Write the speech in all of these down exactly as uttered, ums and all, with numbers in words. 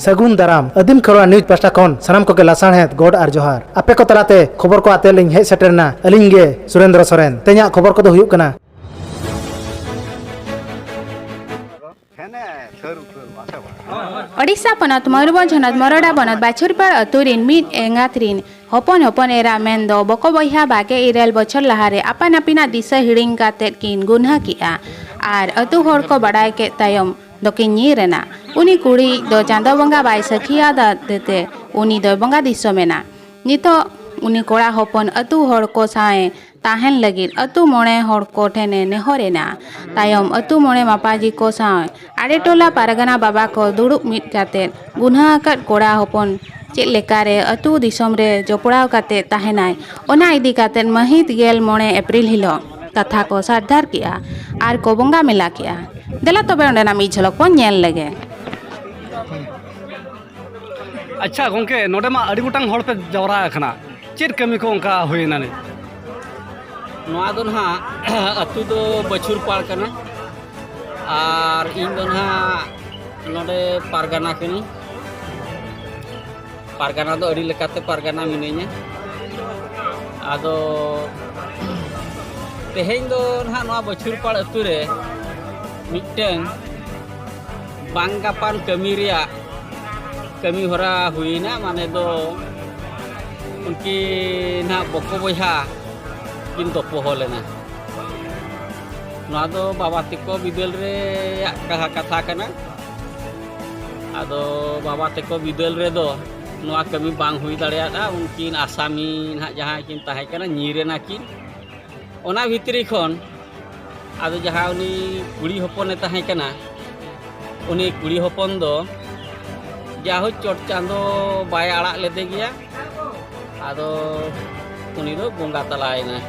ᱥᱟᱹᱜᱩᱱ ᱫᱟᱨᱟᱢ᱾ ᱟᱹᱫᱤᱢ ᱠᱷᱮᱨᱣᱟᱲ ᱱᱤᱭᱩᱡᱽ ᱯᱟᱦᱴᱟ ᱠᱷᱚᱱ ᱥᱟᱱᱟᱢ ᱠᱚᱜᱮ ᱞᱟᱥᱟᱲᱦᱮᱫ ᱜᱚᱰ ᱟᱨ ᱡᱚᱦᱟᱨ᱾ ᱟᱯᱮ ᱠᱚ ᱛᱟᱞᱟᱛᱮ ᱠᱷᱚᱵᱚᱨ ᱠᱚ ᱟᱛᱮ ᱞᱤᱧ ᱦᱮᱡ ᱥᱮᱴᱮᱨ ᱮᱱᱟ ᱟᱹᱞᱤᱧ ᱜᱮ ᱥᱩᱨᱮᱱᱫᱨᱚ ᱥᱚᱨᱮᱱ᱾ ᱛᱮᱦᱮᱧᱟᱜ ᱠᱷᱚᱵᱚᱨ ᱠᱚᱫᱚ ᱦᱩᱭᱩᱜ ᱠᱟᱱᱟ᱾ ᱳᱰᱤᱥᱟ ᱯᱚᱱᱚᱛ ᱢᱚᱭᱩᱨᱵᱷᱚᱸᱡᱽ ᱦᱚᱱᱚᱛ ᱢᱚᱨᱚᱰᱟ ᱵᱚᱱᱚᱛ ᱵᱟᱪᱷᱩᱨᱯᱟᱲ ᱟᱹᱛᱩ ᱨᱤᱱ ᱢᱤᱫ ᱮᱸᱜᱟᱛ ᱨᱤᱱ ᱦᱚᱯᱚᱱ ᱦᱚᱯᱚᱱ ᱮᱨᱟ ᱢᱮᱱᱫᱚ ᱵᱚᱠᱚ ᱵᱚᱭᱦᱟ ᱵᱟᱜᱮ ᱤᱨᱟᱹᱞ ᱵᱚᱪᱷᱚᱨ ᱞᱟᱦᱟᱨᱮ ᱟᱯᱟᱱ ᱟᱹᱯᱤᱱᱟᱜ ᱫᱤᱥᱟᱹ ᱦᱤᱲᱤᱧ ᱠᱟᱛᱮᱫ ᱠᱤᱱ ᱜᱩᱱᱦᱟᱹ ᱠᱮᱜᱼᱟ ᱟᱨ ᱟᱹᱛᱩ ᱦᱚᱲ ᱠᱚ ᱵᱟᱰᱟᱭ ᱠᱮᱫ ᱛᱟᱭᱚᱢ ᱫᱚᱠᱤᱱ ᱧᱤᱨ ᱮᱱᱟ᱾ ᱩᱱᱤ ᱠᱩᱲᱤᱭᱤᱡ ᱫᱚ ᱪᱟᱸᱫᱚ ᱵᱚᱸᱜᱟ ᱵᱟᱭ ᱥᱟᱹᱠᱷᱤᱭᱟᱫᱮ ᱛᱮ ᱩᱱᱤ ᱫᱚᱭ ᱵᱚᱸᱜᱟ ᱫᱤᱥᱚᱢ ᱮᱱᱟ᱾ ᱱᱤᱛᱚᱜ ᱩᱱᱤ ᱠᱚᱲᱟ ᱦᱚᱯᱚᱱ ᱟᱹᱛᱩ ᱦᱚᱲ ᱠᱚ ᱥᱟᱶ ᱮ ᱛᱟᱦᱮᱱ ᱞᱟᱹᱜᱤᱫ ᱟᱹᱛᱩ ᱢᱚᱬᱮ ᱦᱚᱲ ᱠᱚ ᱴᱷᱮᱱ ᱮ ᱱᱮᱦᱚᱨ ᱮᱱᱟ᱾ ᱛᱟᱭᱚᱢ ᱟᱹᱛᱩ ᱢᱚᱬᱮ ᱢᱟᱯᱟᱡᱤ ᱠᱚ ᱥᱟᱶ ᱟᱲᱮ ᱴᱚᱞᱟ ᱯᱟᱨᱜᱟᱱᱟ ᱵᱟᱵᱟ ᱠᱚ ᱫᱩᱲᱩᱵ ᱢᱤᱫ ᱠᱟᱛᱮ ᱜᱩᱱᱦᱟᱹ ᱟᱠᱟᱫ ᱠᱚᱲᱟ ᱦᱚᱯᱚᱱ ᱪᱮᱫ ᱞᱮᱠᱟᱨᱮ ᱟᱹᱛᱩ ᱫᱤᱥᱚᱢ ᱨᱮ ᱡᱚᱯᱲᱟᱣ ᱠᱟᱛᱮ ᱛᱟᱦᱮᱱᱟᱭ, ᱚᱱᱟ ᱤᱫᱤ ᱠᱟᱛᱮ ᱢᱟᱹᱦᱤᱛ ᱜᱮᱞ ᱢᱚᱬᱮ ᱮᱯᱨᱤᱞ ᱦᱤᱞᱳᱜ ᱠᱟᱛᱷᱟ ᱠᱚ ᱥᱟᱨᱫᱷᱟᱨ ᱠᱮᱜᱼᱟ ᱟᱨ ᱠᱚ ᱵᱚᱸᱜᱟ ᱢᱮᱞᱟ ᱠᱮᱜᱼᱟ᱾ ᱫᱮᱞᱟ ᱛᱚᱵᱮ ᱚᱸᱰᱮᱱᱟᱜ ᱢᱤᱫ ᱡᱷᱚᱞᱚᱠ ᱵᱚᱱ ᱧᱮᱞ ᱞᱮᱜᱮ᱾ ᱟᱪᱪᱷᱟ ᱜᱚᱝᱠᱮ, ᱱᱚᱰᱮ ᱢᱟ ᱟᱹᱰᱤ ᱜᱚᱴᱟᱝ ᱦᱚᱲ ᱯᱮ ᱡᱟᱣᱨᱟ ᱟᱠᱟᱱᱟ, ᱪᱮᱫ ᱠᱟᱹᱢᱤ ᱠᱚ ᱚᱱᱠᱟ ᱦᱩᱭᱮᱱᱟ ᱱᱤᱛ? ᱱᱚᱣᱟ ᱫᱚ ᱱᱟᱦᱟᱜ ᱟᱹᱛᱩ ᱫᱚ ᱵᱟᱹᱪᱷᱩᱨ ᱯᱟᱲ ᱠᱟᱱᱟ ᱟᱨ ᱤᱧ ᱫᱚ ᱱᱟᱦᱟᱜ ᱱᱚᱰᱮ ᱯᱟᱨᱜᱟᱱᱟ ᱠᱟᱹᱱᱟᱹᱧ᱾ ᱯᱟᱨᱜᱟᱱᱟ ᱫᱚ ᱟᱹᱰᱤ ᱞᱮᱠᱟᱛᱮ ᱯᱟᱨᱜᱟᱱᱟ ᱢᱤᱱᱟᱹᱧᱟ᱾ ᱟᱫᱚ ᱛᱮᱦᱮᱧ ᱫᱚ ᱱᱟᱦᱟᱜ ᱱᱚᱣᱟ ᱵᱟᱹᱪᱷᱩᱨ ᱯᱟᱲ ᱟᱹᱛᱩ ᱨᱮ ᱢᱤᱫᱴᱟᱹᱝ ᱵᱟᱝ ᱜᱟᱯᱟᱱ ᱠᱟᱹᱢᱤ ᱨᱮᱭᱟᱜ ᱠᱟᱹᱢᱤ ᱦᱚᱨᱟ ᱦᱩᱭᱱᱟ, ᱢᱟᱱᱮ ᱫᱚ ᱩᱱᱠᱤᱱ ᱱᱟᱦᱟᱜ ᱵᱚᱠᱚ ᱵᱚᱭᱦᱟ ᱠᱤᱱ ᱫᱚᱯᱚᱦᱚ ᱞᱮᱱᱟ᱾ ᱱᱚᱣᱟ ᱫᱚ ᱵᱟᱵᱟ ᱛᱮᱠᱚ ᱵᱤᱫᱟᱹᱞ ᱨᱮᱭᱟᱜ ᱠᱟᱛᱷᱟ, ᱠᱟᱛᱷᱟ ᱠᱟᱱᱟ᱾ ᱟᱫᱚ ᱵᱟᱵᱟ ᱛᱮᱠᱚ ᱵᱤᱫᱟᱹᱞ ᱨᱮᱫᱚ ᱱᱚᱣᱟ ᱠᱟᱹᱢᱤ ᱵᱟᱝ ᱦᱩᱭ ᱫᱟᱲᱮᱭᱟᱫᱼᱟ᱾ ᱩᱱᱠᱤᱱ ᱟᱥᱟᱢᱤ ᱱᱟᱦᱟᱜ ᱡᱟᱦᱟᱸᱭ ᱠᱤᱱ ᱛᱟᱦᱮᱸ ᱠᱟᱱᱟ, ᱧᱤᱨ ᱮᱱᱟ ᱠᱤᱱ᱾ ᱚᱱᱟ ᱵᱷᱤᱛᱨᱤ ᱠᱷᱚᱱ ᱟᱫᱚ ᱡᱟᱦᱟᱸ ᱩᱱᱤ ᱠᱩᱲᱤ ᱦᱚᱯᱚᱱᱮ ᱛᱟᱦᱮᱸ ᱠᱟᱱᱟ, ᱩᱱᱤ ᱠᱩᱲᱤ ᱦᱚᱯᱚᱱ ᱫᱚ ᱡᱟᱭᱦᱳᱠ ᱪᱚᱴ ᱪᱟᱸᱫᱚ ᱵᱟᱭ ᱟᱲᱟᱜ ᱞᱮᱫᱮ ᱜᱮᱭᱟ᱾ ᱟᱫᱚ ᱩᱱᱤ ᱫᱚ ᱵᱚᱸᱜᱟ ᱛᱟᱞᱟᱭᱮᱱᱟᱭ᱾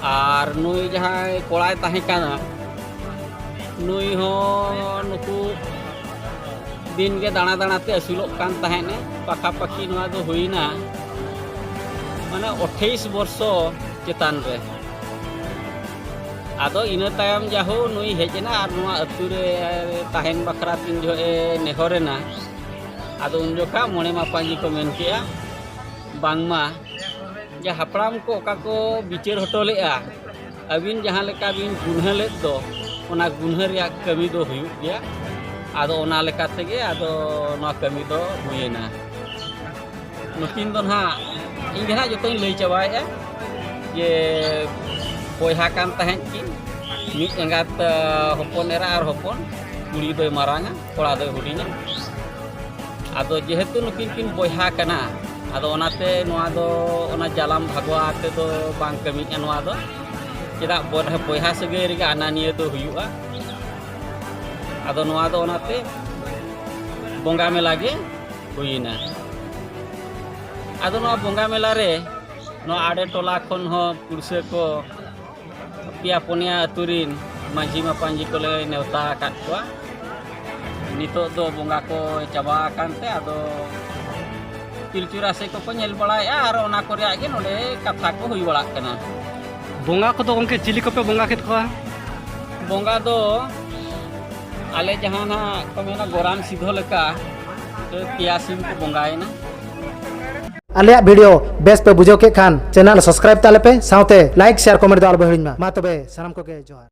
ᱟᱨ ᱱᱩᱭ ᱡᱟᱦᱟᱸᱭ ᱠᱚᱲᱟᱭ ᱛᱟᱦᱮᱸ ᱠᱟᱱᱟ, ᱱᱩᱭ ᱦᱚᱸ ᱱᱩᱠᱩ ᱫᱤᱱ ᱜᱮ ᱫᱟᱬᱟ ᱫᱟᱬᱟ ᱛᱮ ᱟᱹᱥᱩᱞᱚᱜ ᱠᱟᱱ ᱛᱟᱦᱮᱸᱫ ᱮ᱾ ᱯᱟᱠᱷᱟ ᱯᱟᱹᱠᱷᱤ ᱱᱚᱣᱟ ᱫᱚ ᱦᱩᱭᱱᱟ ᱢᱟᱱᱮ ᱟᱴᱷᱟᱭᱤᱥ ᱵᱚᱨᱥᱚ ᱪᱮᱛᱟᱱ ᱨᱮ᱾ ᱟᱫᱚ ᱤᱱᱟᱹ ᱛᱟᱭᱚᱢ ᱡᱟᱦᱳ ᱱᱩᱭ ᱦᱮᱡ ᱮᱱᱟ ᱟᱨ ᱱᱚᱣᱟ ᱟᱹᱛᱩ ᱨᱮ ᱛᱟᱦᱮᱱ ᱵᱟᱠᱷᱨᱟ ᱛᱤᱱ ᱡᱚᱦᱚᱜ ᱮ ᱱᱮᱦᱚᱨ ᱮᱱᱟ, ᱟᱫᱚ ᱩᱱ ᱡᱚᱠᱷᱟ ᱢᱚᱬᱮ ᱢᱟᱯᱟᱧᱡᱤ ᱠᱚ ᱢᱮᱱ ᱠᱮᱜᱼᱟ, ᱵᱟᱝᱢᱟ ᱡᱮ ᱦᱟᱯᱲᱟᱢ ᱠᱚ ᱚᱠᱟ ᱠᱚ ᱵᱤᱪᱟᱹᱨ ᱦᱚᱴᱚ ᱞᱮᱜᱼᱟ, ᱟᱹᱵᱤᱱ ᱡᱟᱦᱟᱸ ᱞᱮᱠᱟ ᱵᱤᱱ ᱜᱩᱱᱦᱟᱹ ᱞᱮᱫ ᱫᱚ, ᱚᱱᱟ ᱜᱩᱱᱦᱟᱹ ᱨᱮᱭᱟᱜ ᱠᱟᱹᱢᱤ ᱫᱚ ᱦᱩᱭᱩᱜ ᱜᱮᱭᱟ᱾ ᱟᱫᱚ ᱚᱱᱟ ᱞᱮᱠᱟ ᱛᱮᱜᱮ ᱟᱫᱚ ᱱᱚᱣᱟ ᱠᱟᱹᱢᱤ ᱫᱚ ᱦᱩᱭᱮᱱᱟ᱾ ᱱᱩᱠᱤᱱ ᱫᱚ ᱱᱟᱦᱟᱜ ᱤᱧ ᱜᱮ ᱱᱟᱦᱟᱜ ᱡᱚᱛᱚᱧ ᱞᱟᱹᱭ ᱪᱟᱵᱟᱭᱮᱫᱼᱟ ᱡᱮ ᱵᱚᱭᱦᱟ ᱠᱟᱱ ᱛᱟᱦᱮᱸᱫ ᱠᱤᱱ, ᱢᱤᱫ ᱮᱸᱜᱟᱛ, ᱟ, ᱦᱚᱯᱚᱱ ᱮᱨᱟ ᱟᱨ ᱦᱚᱯᱚᱱ, ᱠᱩᱲᱤ ᱫᱚᱭ ᱢᱟᱨᱟᱝᱟ, ᱠᱚᱲᱟ ᱫᱚᱭ ᱦᱩᱰᱤᱧᱟ᱾ ᱟᱫᱚ ᱡᱮᱦᱮᱛᱩ ᱱᱩᱠᱤᱱ ᱠᱤᱱ ᱵᱚᱭᱦᱟ ᱠᱟᱱᱟ, ᱟᱫᱚ ᱚᱱᱟᱛᱮ ᱱᱚᱣᱟ ᱫᱚ ᱚᱱᱟ ᱡᱟᱞᱟᱢ ᱵᱷᱟᱜᱽᱣᱟ ᱛᱮᱫᱚ ᱵᱟᱝ ᱠᱟᱹᱢᱤᱜᱼᱟ ᱱᱚᱣᱟ ᱫᱚ᱾ ᱪᱮᱫᱟᱜ ᱵᱚᱭᱦᱟ, ᱵᱚᱭᱦᱟ ᱥᱟᱹᱜᱟᱹᱭ ᱨᱮᱜᱮ ᱟᱱᱟᱱᱤᱭᱟᱹ ᱫᱚ ᱦᱩᱭᱩᱜᱼᱟ᱾ ᱟᱫᱚ ᱱᱚᱣᱟ ᱫᱚ ᱚᱱᱟᱛᱮ ᱵᱚᱸᱜᱟ ᱢᱮᱞᱟ ᱜᱮ ᱦᱩᱭᱮᱱᱟ᱾ ᱟᱫᱚ ᱱᱚᱣᱟ ᱵᱚᱸᱜᱟ ᱢᱮᱞᱟ ᱨᱮ ᱱᱚᱣᱟ ᱟᱲᱮ ᱴᱚᱞᱟ ᱠᱷᱚᱱ ᱦᱚᱸ ᱯᱩᱲᱥᱟᱹ ᱠᱚ ᱯᱮᱭᱟ ᱯᱩᱱᱭᱟ ᱟᱹᱛᱩ ᱨᱤᱱ ᱢᱟᱹᱡᱷᱤ ᱢᱟᱯᱟᱧᱡᱤ ᱠᱚᱞᱮ ᱱᱮᱣᱛᱟ ᱟᱠᱟᱫ ᱠᱚᱣᱟ᱾ ᱱᱤᱛᱚᱜ ᱫᱚ ᱵᱚᱸᱜᱟ ᱠᱚ ᱪᱟᱵᱟ ᱟᱠᱟᱱ ᱛᱮ ᱟᱫᱚ ᱯᱤᱞᱪᱩ ᱨᱟᱥᱮ ᱠᱚᱠᱚ ᱧᱮᱞ ᱵᱟᱲᱟᱭᱮᱫᱼᱟ ᱟᱨ ᱚᱱᱟ ᱠᱚ ᱨᱮᱭᱟᱜ ᱜᱮ ᱱᱚᱰᱮ ᱠᱟᱛᱷᱟ ᱠᱚ ᱦᱩᱭ ᱵᱟᱲᱟᱜ ᱠᱟᱱᱟ᱾ ᱵᱚᱸᱜᱟ ᱠᱚᱫᱚ ᱜᱚᱢᱠᱮ ᱪᱤᱞᱤ ᱠᱚᱯᱮ ᱵᱚᱸᱜᱟ ᱠᱮᱫ ᱠᱚᱣᱟ? ᱵᱚᱸᱜᱟ ᱫᱚ ᱟᱞᱮ ᱡᱟᱦᱟᱸ ᱱᱟᱜ ᱠᱚ ᱢᱮᱱᱟ ᱜᱚᱨᱟᱢ ᱥᱤᱫᱷᱚ ᱞᱮᱠᱟ ᱯᱮᱭᱟ ᱥᱤᱢ ᱠᱚ ᱵᱚᱸᱜᱟᱭᱮᱱᱟ᱾ ᱟᱞᱮᱭᱟᱜ ᱵᱷᱤᱰᱤᱭᱳ ᱵᱮᱥ ᱯᱮ ᱵᱩᱡᱷᱟᱹᱣ ᱠᱮᱫ ᱠᱷᱟᱱ ᱪᱮᱱᱮᱞ ᱥᱟᱵᱥᱠᱨᱟᱭᱤᱵ ᱛᱟᱞᱮ ᱯᱮ, ᱥᱟᱶᱛᱮ ᱞᱟᱭᱤᱠ, ᱥᱮᱭᱟᱨ, ᱠᱚᱢᱮᱱᱴ ᱫᱚ ᱟᱞᱚ ᱯᱮ ᱦᱤᱲᱤᱧ ᱢᱟ᱾ ᱢᱟ ᱛᱚᱵᱮ ᱥᱟᱱᱟᱢ ᱠᱚᱜᱮ ᱡᱚᱦᱟᱨ᱾